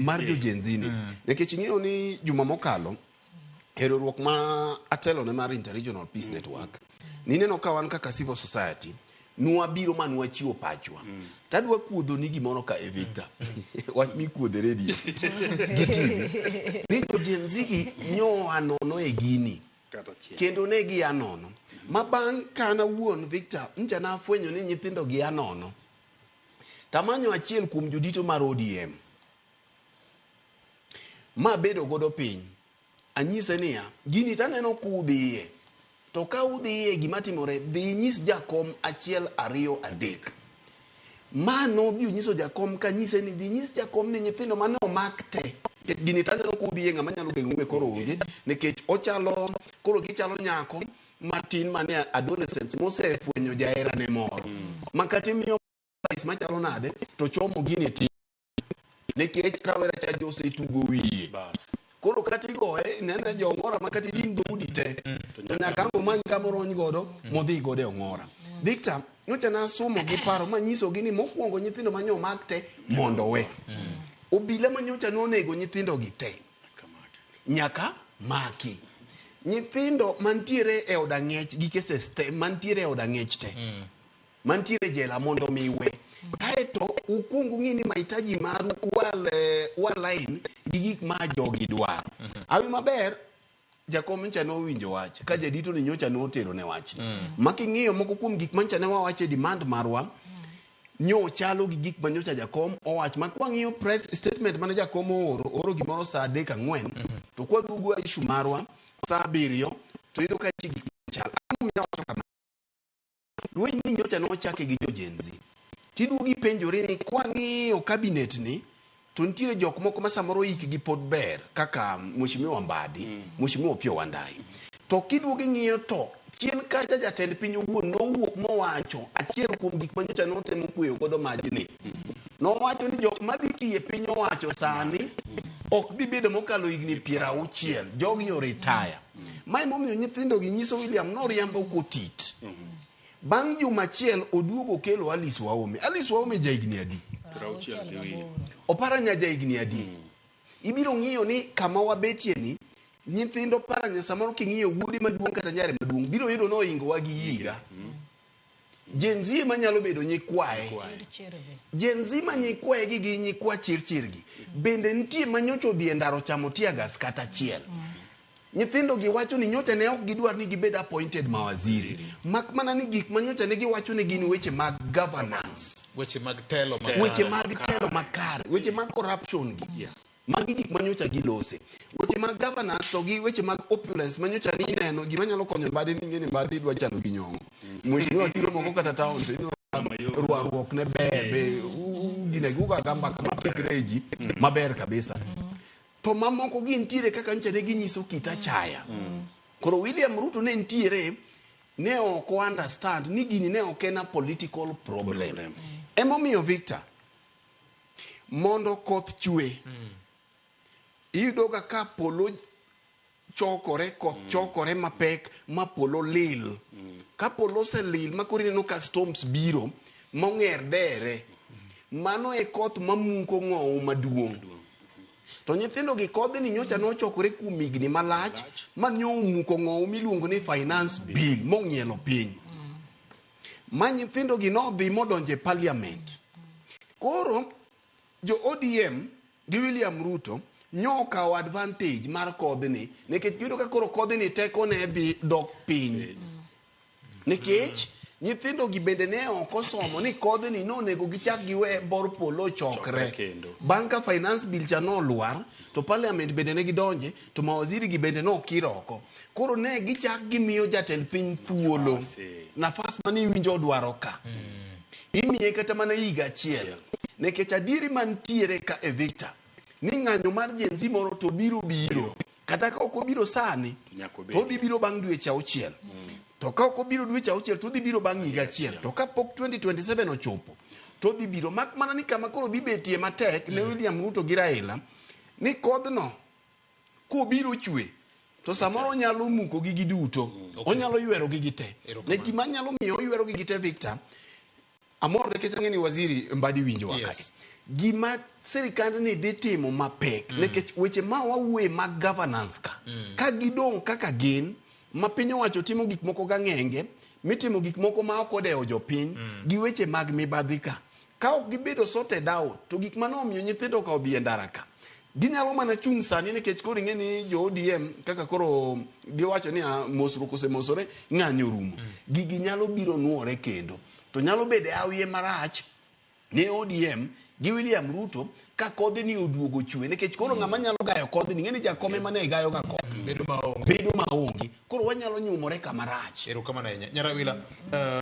Mar jo Gen Z ni. Nikech ing'eyo ni juma mokalo e riwruok ma atelone mar Interregional Peace Network, nineno ka wan kaka civil society nwabiro ma nwachiwo pachwa. Tadwa kuodho ni gimoro ka e Victor. Wach mikuodho e radio gi TV. Ni jo Gen Z gi nyoa nono e gini. Kata achiel. Kendo ne gia nono. Ma bang' ka an awuon Victor, ncha nafwenyo ni nyithindo gia nono. Tamanyo achiel kuom jodito mar ODM. Ma abedo godo piny. Anyise niya, gini taneno kudhiye. To ka udhiye gima timore, dhi inyis jakom achiel ariyo adek. Ma nodhi onyiso jakom kanyise ni dhi inyis jakom ni nyithindo mane omak te. Nikech gini taneno kudhiye ng'ama nyalo geng'ou e koro onge. Nikech ochalo, koro gichalo nyako matin mane adolescence mosefwenyo jaherane moro. Ma kata imiyo advice machalo nade to chomo gini ti nikech rawera cha josetugo wiye. Bas. Koro kata igoye nene jo ong'ora ma kata idin dhoudi te to nyaka ang' omany kama orony godo modhi godo e ong'ora. Victor, nyocha nasomo gi paro manyisogi ni mokwongo nyithindo ma nyomak te mondo owe. Obila ma nyocha nonego nyithindo gi te nyaka maki. Nyithindo mantiere e od ang'ech gi cases te mantiere e od ang'ech te mantiere e jela mondo mi we. Kaeto ukuong ung'i ni mahitaji maru ualign gi gik ma jogi dwaro. Awi maber, jakom nyocha nowinjo wach ka jadito ni nyocha notero ne wachni. Ma king'iyo moko kuom gik manyocha ne wawacho e demand marwa, nyo chalo gi gik ma nyocha jakom owach. Ma kwang'iyo press statement mane jakom ooro, ooro gimoro saa adek ang'wen, to kwaduogo e issue marwa saa abiriyo, to iyudo ka nitie gik machal. Ang'o momiyo awacho kama? Lweny ni nyocha nochake gi jo Gen Z. Tiduogo ipenjori ni kwang'iyo cabinet ni to nitiere jok moko ma samoro hikgi pod ber kaka Mheshimiwa Mbadi, Mheshimiwa Opiyo Wandayi. To kiduogo ing'iyo to chien kacha jatend piny owuon nowuok mowacho achiel kuom gik ma nyocha notemo kweyo godo majni. Nowacho ni jok madhi tiyo e piny owacho sani ok dhi bedo mokalo higni 60. Jogi o retire. Ma emomiyo nyithindo gi nyiso William noriambo kotit. Bang' juma achiel oduogo okelo Alice Wahome. Alice Wahome ja higni adi? 68. Oparanya ja higni adi? Ibiro ng'iyo ni kama wabetie ni nyithind Oparanya samoro king'iyo wuode maduong' kata nyare maduong' biro yudo ni ohingowa gi higa. Gen Z ema nyalo bedo nyikwaye. Gen Z ma nyikwaye gi gi nyikwa chirchir gi. Bende nitie ma nyocha odhi e ndara ochamo tear gas kata achiel. Nyithindo gi wacho ni nyocha ne ok gidwar ni gibed appointed mawaziri. Mak mana ni gik ma nyocha ne giwacho ne gin weche mag governance. Weche mag telo makare. Weche mag telo makare. Weche mag corruption gi. Magi gik ma nyocha gilose. Weche mag governance to gi weche mag opulence ma nyocha ni ineno gima nyalo konyo Mbadi ni ing'e ni Mbadi dwa chalo gi Nyong'o. Mheshimiwa kiro moko kata town to ineno rwaruok ne ber be gine ugaga mbaka mapikre e ji maber kabisa. To mamoko gintiere kaka nyocha ne ginyiso kit achaya. Koro William Ruto ne nitiere ne ok o understand ni gini ne ok en a political problem. Problem. Emomiyo Victor, Mondo koth chwe, iyudoga ka polo chokore, koth chokore mapek ma polo lil. Ka polo oselil ma koro ineno ka storms biro mong'er dere, mano e koth mamuko ng'owu maduong'. To nyithindo gi kodhni nyocha nochokore kuom higni malach ma nyo omuko ng'owu miluongo ni finance bill mong'ielo piny. Ma nyithindo gi nodhi modonjo e parliament. Koro jo ODM gi William Ruto nyo okawo advantage mar kodhni nikech giyudo ka koro kodhni tekone dhi dok piny. Nikech nyithindo gi bende ne ok osomo ni kodhni nonego gichak giwe bor polo ochokre. Chokre kendo. Bang' ka finance bill cha nolwar to parliament bende ne gidonje to mawaziri gi bende nokir oko. Koro ne gichak gimiyo jatend piny thuolo. Nafas, eh. Nafas mane iwinjo odwaro ka. Imiye kata mana higa achiel. Nikech adieri mantiere ka e Victor, ni ng'anyo mar Gen Z moro to biro biro. Kata ka ok obiro sani, To nyaka obed. to odhi biro bang' dweche auchiel. To ka ok obiro dweche auchiel, to odhi biro bang' higa achiel. To ka pok 2027 ochopo, to odhi biro. Mak mana ni kama koro dhi betie matek ne William Ruto gi Raila, ni kodhno kobiro chwe to samoro onyalo muko gi giduto onyalo ywero gi gite Erokamano. ne gima nyalo miyo oywero gi gite Victor amor nikech ang'e ni waziri Mbadi winjowa Yes. kae. Gima sirikandni dhi timo mapek, nikech weche ma wawuoye mag governance ka, ka gidong' kaka gin, ma piny owacho timo gik moko gang'enge, mitimo gik moko ma ok odewo jopiny, gi weche mag mibadhi ka, ka ok gibedo sorted out, to gik mane omiyo nyithindo ka odhi e ndara ka, ginyalo mana chung' sani nikech koro ing'e ni jo ODM kaka koro giwacho ni ah, mosruok osemosore, ng'anyo orumo. Gigi nyalo biro nuore kendo. To nyalo bedo e awiye marach ne ODM gi William Ruto ka kodhni oduogo chwe nikech koro ng'ama nyalo gayo kodhni ing'e ni jakome mane gayo ga koth Bedo maonge. Bedo maonge koro wanyalo nyumore kama rach. Erokamano ahinya. Nyarawila.